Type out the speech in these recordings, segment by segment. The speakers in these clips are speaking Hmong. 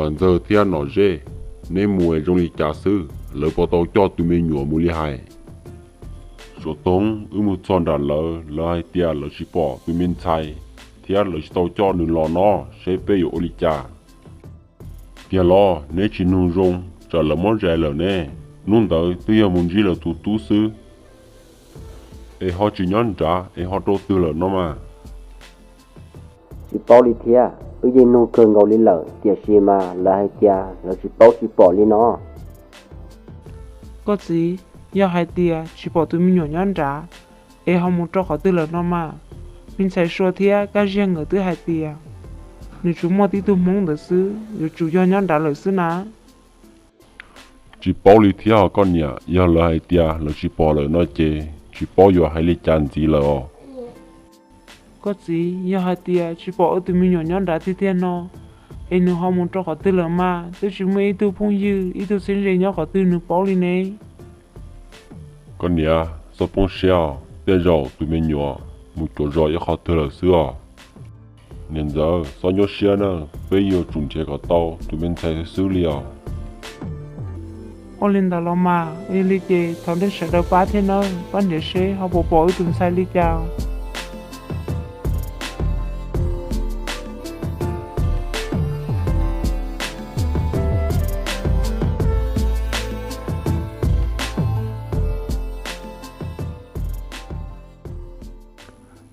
Ntxawg thiab Nom Zeb, neb mus es zoo li cas xwb, lawv puas tau coj tus me nyuam mus li hais? Suav Toog, wb mus txog nram lawv, lawv hais tias lawv tsis pom tus me ntxhais thiab lawv tsis tau coj nws los no, seb peb yuav ua li cas. Tiag los neb tsis nug zoo, tsam lawv muab zais lawm ne. Hnub ntawd twb yog mus ntsib lawv tus tub xwb, es ho tsis nyob nrad es ho rau twg lawm no mas? Tsis paub li thiab, wb yeej nug kawg nkaus li lawm tiam sis mas lawv hais tias lawv tsis paub tsis pom li no. Koj txiv, yog hais tias tsis pom tus me nyuam nyob nrad, es ho mus rau qhov twg lawm no mas? Me ntxhais Sua thiab Kab Ziag nkawd twb hais tias nws tsuas muaj tib tug Hmoob ntawd xwb, yuav tsum yog nyob nrad lawm xwb na. Tsis paub li thiab os koj niam, yog lawv hais tias lawv tsis pom lawm no ces tsis paub yuav hais li cas ntxiv lawm os. Koj txiv, yog hais tias tsis pom wb tus me nyuam nyob nrad tiag tiag no, es nws ho mus rau qhov twg lawm mas? Twb tsis muaj ib tug phooj ywg ib tug txheeb ze nyob qhov twg nws paub li ne. Koj niam, txhob poob siab os, tej zaum tus me nyuam mus cuav zos ib qhov twg lawm xwb os. Niam ntxawm, txhob nyuaj siab na, peb yuav tsum nrhiav kom tau tus me ntxhais xwb li os. Ua li ntawd los mas, yog li ces thov nej sawv daws pab thiab nawb, pab nrhiav seb ho puas pom wb tus ntxhais li cas.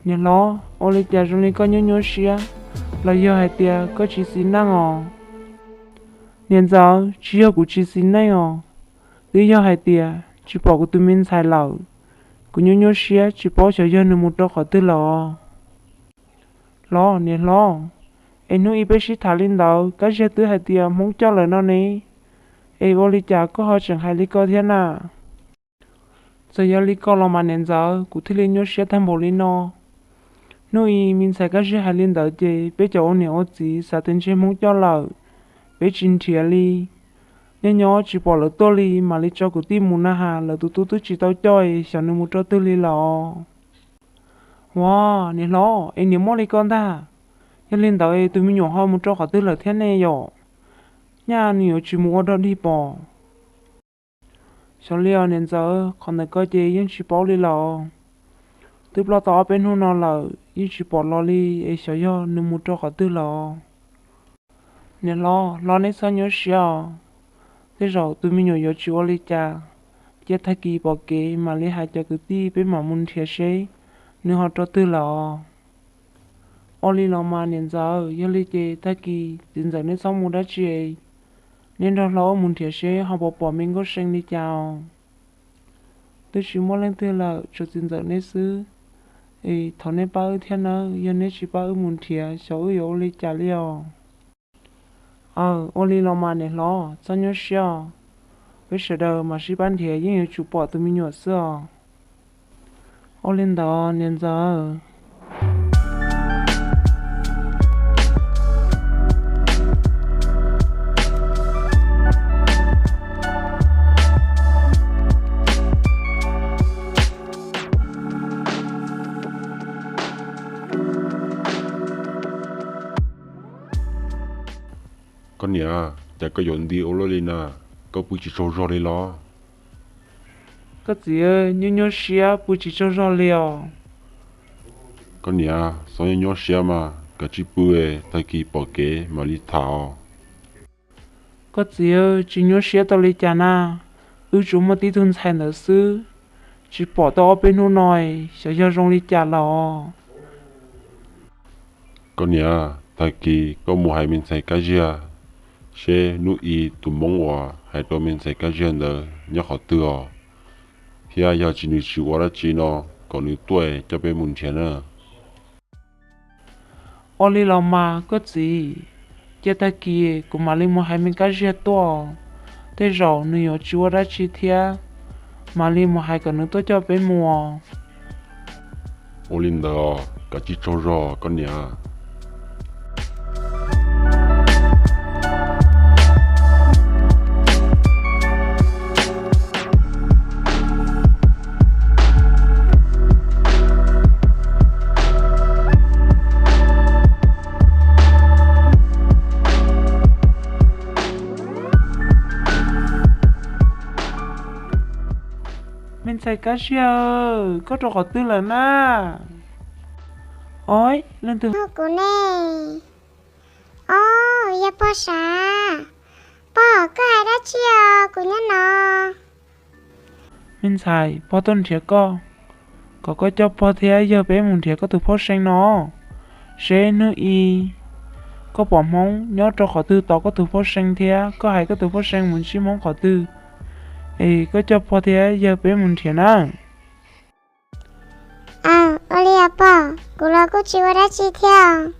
Niam hlob, ua li cas zoo li koj nyuaj nyuaj siab, los yog hais tias koj tsis xis neej os? Niam ntxawm, tsis yog kuv tsis xis neej os, twb yog hais tias tsis pom kuv tus me ntxhais lawm, kuv nyuaj nyuaj siab tsis paub xyov yog nws mus rau qhov twg lawm os. Hlob, niam hlob, es hnub ib peb sib tham li ntawd Kab Ziag twb hais tias Hmoob coj lawm no ne, es ua li cas koj ho tseem hais li ko thiab na? Txawm yog li ko los mas niam ntxawm, kuv thiaj li nyuaj siab tag npaum li no. Hnub ib me ntxhais Kab Ziag hais li ntawd ces peb cov ua niam ua txiv xav tias ntshe Hmoob coj lawm, peb tsis nrhiav li. Nyob nyob tsis pom lawv tuaj li mam li tso kwv tij mus na has lawv tus tub twb tsis tau coj es xyov nws mus rau twg li lawm. Ua, niam hlob, es niam muaj li ko ntag. Yog li ntawd es tus me nyuam ho mus rau qhov twg lawm thiab ne yom? Nyaj nws yuav tsis mus ua dog dig pom? Xyov li os niam ntxawm, qhov ntawd ko ces yeej tsis paub li lawm. Twb ploj tau ob peb hnub no lawm yeej tsis pom los li, es xyov yog nws mus rau qhov twg lawm. Niam hlob, hlob neb txhob nyuaj siab os. Tej zaum tus me nyuam yuav tsis ua li cas, cia tag kis pom kev mam li hais cov kwv tij peb mam mus nrhiav seb nws ho rau twg lawm os. Ua li los mas niam ntxawm, yog li ces tag kis txiv ntxawm neb txhob mus dab tsi, neb nrog hlob wb mus nrhiav seb ho puas pom me nkauj see li cas os. Twb tsis muaj leej twg lawm, tshuav txiv ntxawm neb xwb. Es thov neb pab wb thiab nawb, yog neb tsis pab wb mus nrhiav xyov wb yuav ua li cas li os. Aw, ua li los mas niam hlob, txhob nyuaj siab os. Peb sawv daws mam sib pab nrhiav, yeej yuav tsum pom tus me nyuam xwb os. Ua li ntawd niam ntxawm. Koj niam, cas koj yuav nti ua luaj li na, koj pw tsis tsaug zog li los? Koj txiv, nyuaj nyuaj siab pw tsis tsaug zog li os. Koj niam, txhob nyuaj nyuaj siab mas, kav tsij pw, tag kis pom kev mam li tham os. Koj txiv, tsis nyuaj siab tau li cas na, wb tsuas muaj tib tug ntxhais ntawd xwb, tsis pom tau ob peb hnub no, xyov yog zoo li cas lawm os. Koj niam, tag kis koj mus hais me ntxhais Kab Ziag seb hnub ib tus Hmoob uas hais rau me ntxhais Kab Ziag ntawd nyob qhov twg os, thiab yog tsis nws tsis ua dab tsi no, kom nws tuaj coj peb mus nrhiav na. Ua li los mas koj txiv, cia tag kis kuv mam li mus hais me Kab Ziag tuaj, tej zaum nws yuav tsis ua dab tsi thiab, mam li mus hais kom nws tuaj coj peb mus. Ua li ntawd, kav tsij tsaug zog koj niam. Me ntxhais Kab Zia, koj rau qhov twg lawm na? Ov, leej twg hu kuv ne? Ob, yog pog Sav. Pog, koj hais dab tsi os, kuv nyob no. Me ntxhais, pog tuaj nrhiav koj, kom koj coj pog thiab yawg peb mus nrhiav koj tus phauj See no, seb hnub i koj pom Hmoob nyob rau qhov twg tos koj tus phauj See thiab koj hais koj tus phauj See mus ntsib Hmoob qhov twg, es koj coj pog thiab yawg peb mus nrhiav na. Aw, ua li os pog, kuv los kuj tsis ua dab tsi thiab.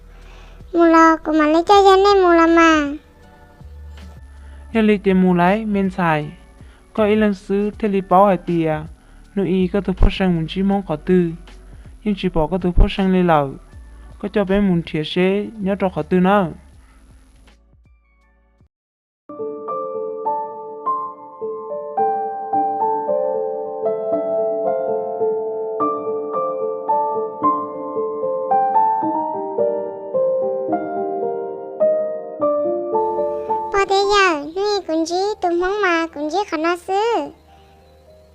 Mus los kuv mam li coj yawg nej mus los mas. Yog li ces mus lauj me ntxhais, koj ib leeg xwb thiaj li paub hais tias hnub i koj tus phauj See mus ntsib Hmoob qhov twg. Yeej tsis pom koj tus phauj See li lawm, koj coj peb mus nrhiav seb nyob rau qhov twg nawb. Pog thiab yawg, hnub i kuv ntsib tus Hmoob mas kuv ntsib qhov no xwb.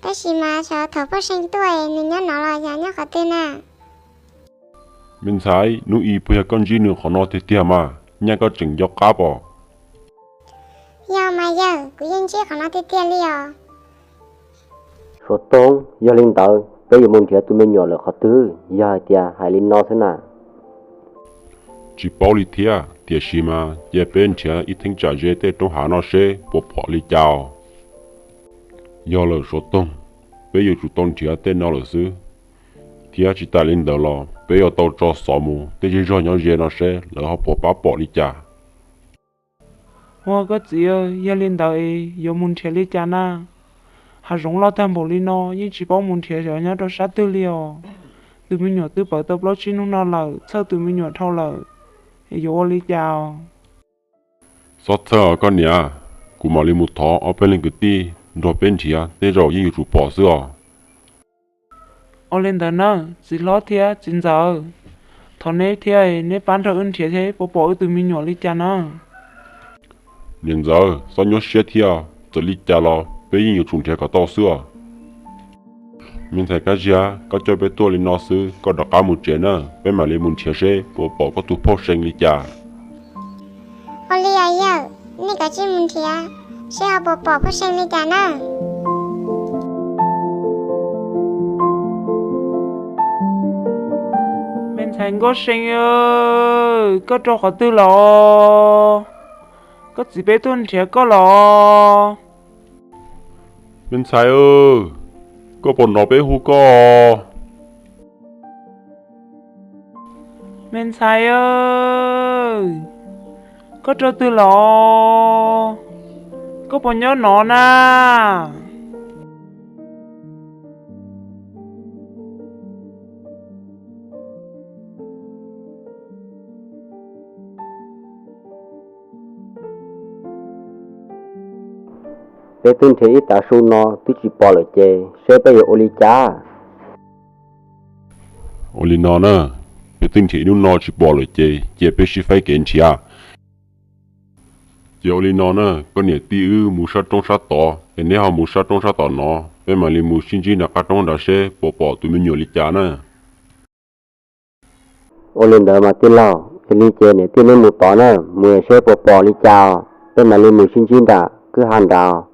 Tab sis mas xyov thaum phauj See tuaj nws nyob no los yog nyob qhov twg na? Me ntxhais, hnub i puas yog koj ntsib nws qhov no tiag tiag mas, nyaj koj tseem nco qab pom? Yog mas yawg, kuv yeej ntsib qhov no tiag tiag li os. Suav Toog, yog li ntawd peb yuav mus nrhiav tus me nyuam lawm qhov twg, yog hais tias hais li no xwb na? Tsis paub li thiab, tiam sis mas cia peb nrhiav ib theeb tsam ze tej roob hav no seb puas pom li cas os. Yog lawm Suav Toog, peb yuav tsum tau nrhiav tej no lawm xwb, thiab tsis tas li ntawd los peb yuav tau tso xov mus tej zej zog nyob ze no seb lawv ho puas pab pom li cas. Ua koj txiv, yog li ntawd es yuav mus nrhiav li cas na? Hav zoov loj tag npaum li no yeej tsis paub mus nrhiav xyov nyob rau sab twg li os. Tus me nyuam twb pawv tau plaub tsib hnub no lawm, txhawj tus me nyuam dhau lawm, es yuav ua li cas os? Txhob txhawj os koj niam, kuv mam li mus thov ob peb leeg kwv tij nrog peb nrhiav, tej zaum yeej yuav tsum pom xwb os. Ua li ntawd na, txiv hlob thiab txiv ntxawm, thov neb thiab neb pab nrog wb nrhiav seb puas pom wb tus me nyuam li cas na. Niam ntxawm, txhob nyuaj siab thiab, txawm li cas los peb yeej yuav tsum nrhiav kom tau xwb os. Me ntxhais Kab Zia, koj coj peb tuaj li no xwb, koj rov qab mus tsev na, peb mam li mus nrhiav seb puas pom koj tus phauj See li cas. Ua li os yawg, nej kav tsij mus nrhiav seb ho puas pom phauj See li cas na. Me ntxhais Nkauj See, koj rau qhov twg los? Koj txiv peb tuaj nrhiav koj los. Me ntxhais, koj puas hnov peb hu koj? Me ntxhais, koj rau twg los? Koj puas nyob no na? Peb twb nrhiav ib tav su no twb tsis pom lawm ces seb peb yuav ua li cas? Ua li no na, peb twb nrhiav ib hnub no tsis pom lawm ces cia peb sib faib kev nrhiav. Ces ua li no na, koj niam tij wb mus sab roob sab tod es neb ho mus sab roob sab tod no, peb mam li mus sib ntsib nram qab roob nrad seb puas pom tus me nyuam li cas na. Ua li ntawd mas tij laug, yog li ces niam tij neb mus tod na, mus seb puas pom li cas, peb mam li mus sib ntsib nram kwj ha nrad.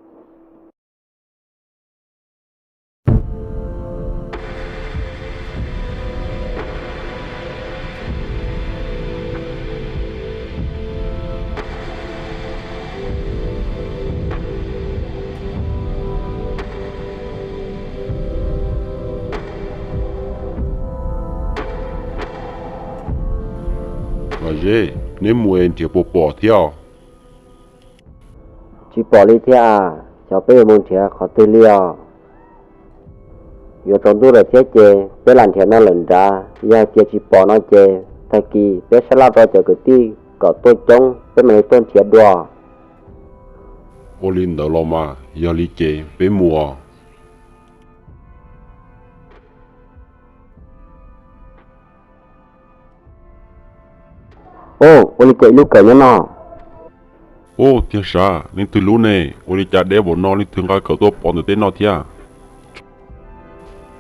Mas Zeb, neb mus es nrhiav puas pom thiab os? Tsis pom li thiab, xyov peb yuav mus nrhiav qhov twg li os. Yuav tsaus ntuj lawm thiab ces peb lam nrhiav no lawm nrad, yog hais tias tsis pom no ces tag kis peb sab laj rau cov kwv tij kom tuaj coob peb mam li tuaj nrhiav dua. Ua li ntawd los mas, yog li ces peb mus. Ua li cas ib lub kawm nyob no? Ua tiag sav, leej twg lub ne? Ua li cas deb npaum no leej twg nqa kawm tuaj pov ntawm tej no thiab?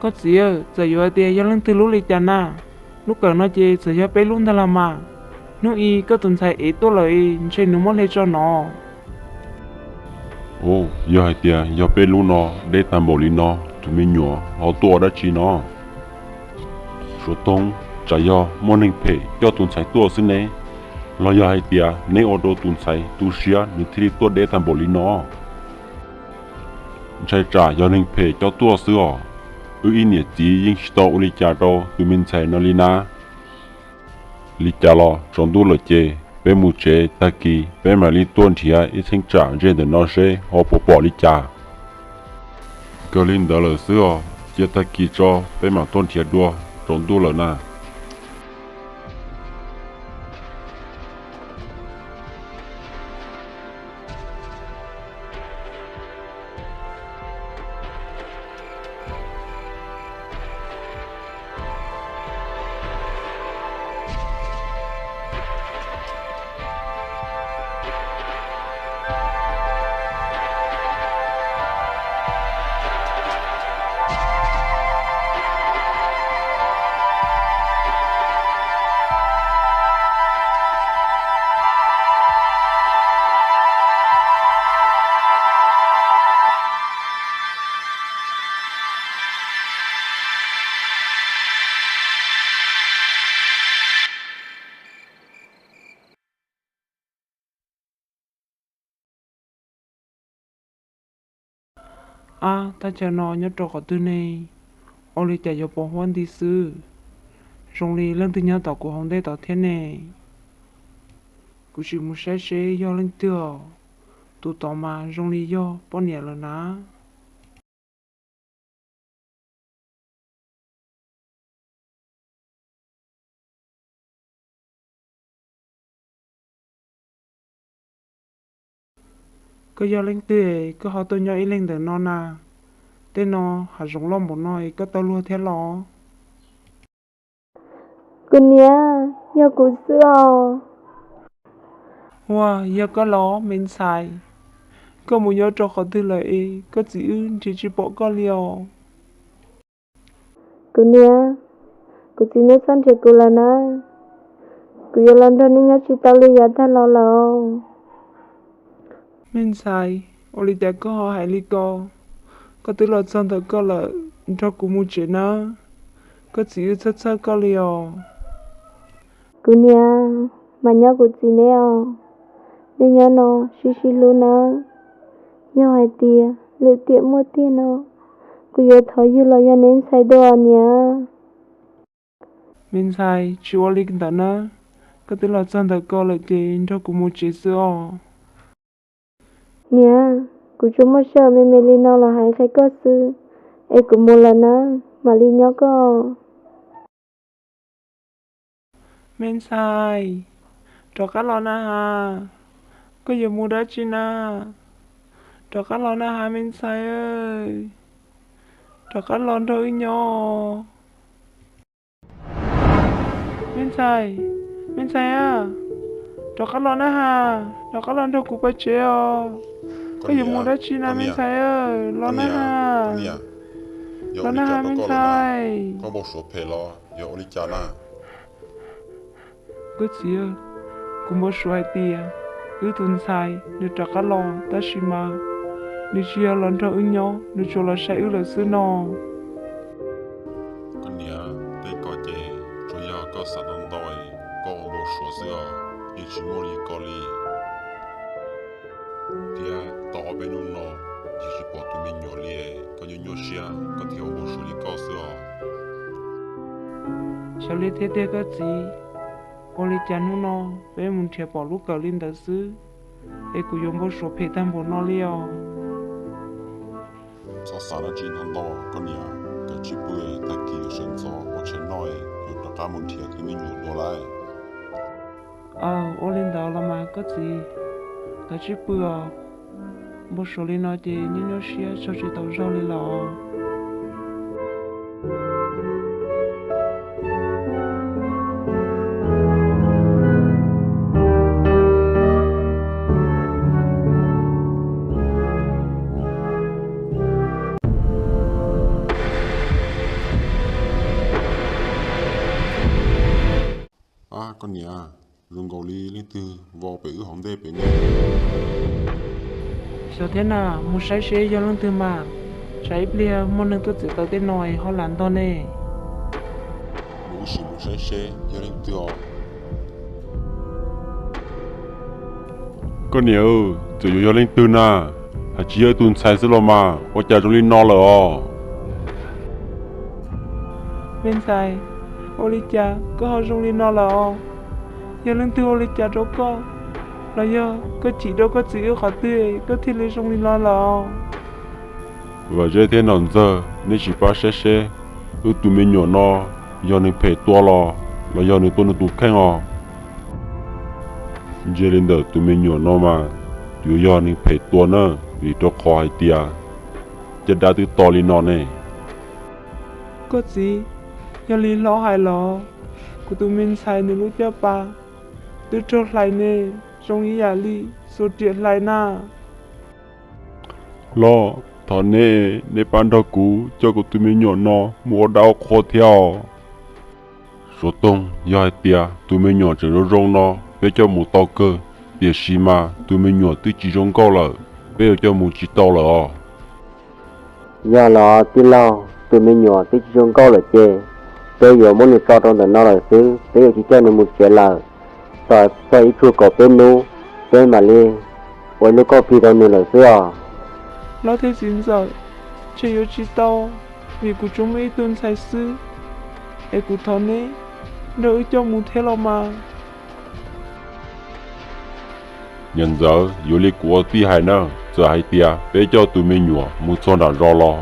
Koj txiv, txawm yuav hais tias yog leej twg lub li cas na, lub kawm no ces txawm yog peb lub ntag los mas. Hnub i koj tus ntxhais ev tuaj lawm, ntshe nws muab hle tso no. Ua, yog hais tias yog peb lub no deb tag npaum li no, tus me nyuam ho tuaj ua dab tsi no? Suav Toog, tsam yog muaj neeg phem coj tus ntxhais tuaj xwb ne, los yog hais tias neb ua rau tus ntxhais tu siab nws thiaj li tuaj deb tag npaum li no? Ntshai tsam yog neeg phem coj tuaj xwb os. Wb ib niam txiv yeej tsis tau ua li cas rau tus me ntxhais no li na. Li cas los tsaus ntuj lawm ces peb mus tsev, tag kis peb mam li tuaj nrhiav ib cheeb tsam ntsej ntawm no seb ho puas pom li cas. Kawg li ntawd lawm xwb os, cia tag kis tso peb mam tuaj nrhiav dua, tsaus ntuj lawm na. Ab, thaj chaw no nyob rau qhov twg ne? Ua li cas yuav pos huab nti xwb? Zoo li leej twg nyob tom kuv hauv ntej tod thiab ne? Kuv tsis mus saib seb yog leej twg os. Tus tod mas zoo li yog poj niam lawm na. Koj yog leej twg, koj ho tuaj nyob ib leeg ntawm no na? Tej no hav zoov loj npaum no es koj tau luag thiab los? Kuv niam, yog kuv xwb os. Ua, yog koj los me ntxhais? Koj mus nyob rau qhov twg lawm es koj txiv wb nrhiav tsis pom koj li os? Kuv niam, kuv txiv neb txhob nrhiav kuv lawm na. Kuv yuav los nrog neb nyob tsis tau li yav tag los lawm. Me ntxhais, ua li cas koj ho hais li ko? Koj twb los txog ntawm koj lawm, nrog kuv mus tsev nawb. Koj txiv wb txhawj txhawj koj li os. Kuv niam, mam nyob kuv txiv neb os. Neb nyob no sib sib hlub nawb. Yog hais tias lwm tiam muaj tiag no, kuv yuav thov yug los yog neb ntxhais dua niam. Me ntxhais, tsis ua li ntawd nawb. Koj twb los txog ntawm ko lawm ces nrog kuv mus tsev xwb os. Niam, kuv tsuas muaj sij hawm me me li no los hais qhia koj xwb, es kuv mus lawm nawb, mam li nyob koj. Me ntxhais, rov qab los na has. Koj yuav mus dab tsi na? Rov qab los na has me ntxhais. Rov qab los nrog wb nyob. Me ntxhais, me ntxhais a, rov qab los na has, rov qab los nrog kuv pais tsev os. Koj yuav mus dab tsi na me ntxhais? Los na has. Los na has me ntxhais. Koj npau suav phem los yog ua li cas na? Koj txiv, kuv npau suav hais tias wb tus ntxhais nws rov qab los tab sis mas nws tsis yog los nrog wb nyob, nws tsuas los saib wb lawm xwb no. Koj niam, tej ko ces tsuas yog koj xav ntau ntau, koj ua npau suav xwb os, yeej tsis muaj li ko li. Thiab tau ob peb hnub no yeej tsis pom tus me nyuam li, koj nyuaj nyuaj siab koj thiaj ua npau suav li koj xwb os. Xyov li thiab tiag koj txiv, ua li cas hnub no peb mus nrhiav pom lub kawm li ntawd xwb, es kuv yuav npau suav phem tag npaum no li os. Txhob xav dab tsi ntau ntau koj niam, kav tsij pw, tag kis yuav sawv ntxov ua tshais noj, yuav rov qab mus nrhiav tus me nyuam dua lawm. Aw, ua li ntawd los mas koj txiv, kav tsij pw os. Npau suav li no ces nyuaj nyuaj siab tso tsis tau zog li los. Koj niam, zoo nkaus li leej twg vau pem wb hauv ntej pem ne. Xyov thiab na, mus saib seb yog leej twg mas. Tsam ib pliag muaj neeg tuaj txwv tau tej no ho lam ntog ne. Mus wb sim mus saib seb yog leej twg os. Koj niam, txawm yuav yog leej twg na? Hais tsis yog ib tug ntxhais xwb los mas, ua cas zoo li no lawm os? Me ntxhais, ua li cas koj ho zoo li no lawm os? Yog leej twg ua li cas rau koj, los yog koj chim rau koj txiv wb qhov twg koj thiaj li zoo li no lawm os? Vam Zeb thiab Nom Ntxawg, neb sim pab saib seb wb tus me nyuam no yog nws phem tua los, los yog nws tua nws tus kheej os. Ntsia li ntawm tus me nyuam no mas yuav yog nws phem tua na, vim rau qhov hais tias caj dab twb to li no ne. Koj txiv, yog li hlob hais los, kuv tus me ntxhais nws lub caj pas twb raug hlais ne, zoo ib yam li xuas riam hlais na. Hlob, thov neb, neb pab nrog kuv coj kuv tus me nyuam no mus ua dab ua qhua thiab os. Suav Toog, yog hais tias tus me nyuam tseem zoo zoo no peb coj mus tau kawg, tiam sis mas tus me nyuam twb tsis zoo nkauj lawm, peb yuav coj mus tsis tau lawm os. Yog los tij laug, tus me nyuam twb tsis zoo nkauj lawm ces peb yuav muab nws tso rau ntawm no lawm xwb, peb yuav tsis coj nws mus tsev lawm. Txog ib tshuaj kaum peb hnub, peb mam li ua ib lub kauj phi rau nws lawm xwb os. Hlob thiab txiv ntxawm, ntshe yuav tsis tau, vim kuv tsuas muaj ib tug ntxhais xwb, es kuv thov neb nrog wb coj mus thiab los mas. Niam Ntxawm, yuav li kuv ua tij hais na, txawm hais tias peb coj tus me nyuam mus txog nram zos los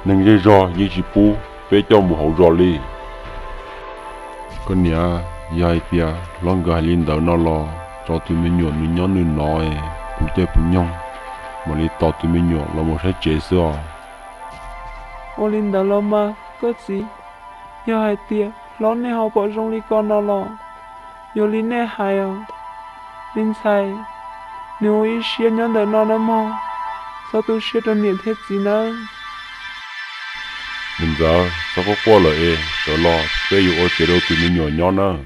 neeg zej zog yeej tsis pub peb coj mus hauv zos li. Koj niam, yog hais tias hlob nkawd hais li ntawd no los tso tus me nyuam nws nyob nws no, kuv caij puv nyoog mam li tos tus me nyuam los mus saib tsev xwb os. Ua li ntawd los mas koj txiv, yog hais tias hlob nej ho pom zoo li ko no los yuav li nej hais os. Me ntxhais, nws ua ib siab nyob ntawm no nawb mog, txhob tu siab rau niam thiab txiv nawb. Niam Ntxawm, txhob quaj quaj lawm es sawv los peb yuav ua tsev rau tus me nyuam nyob nawb.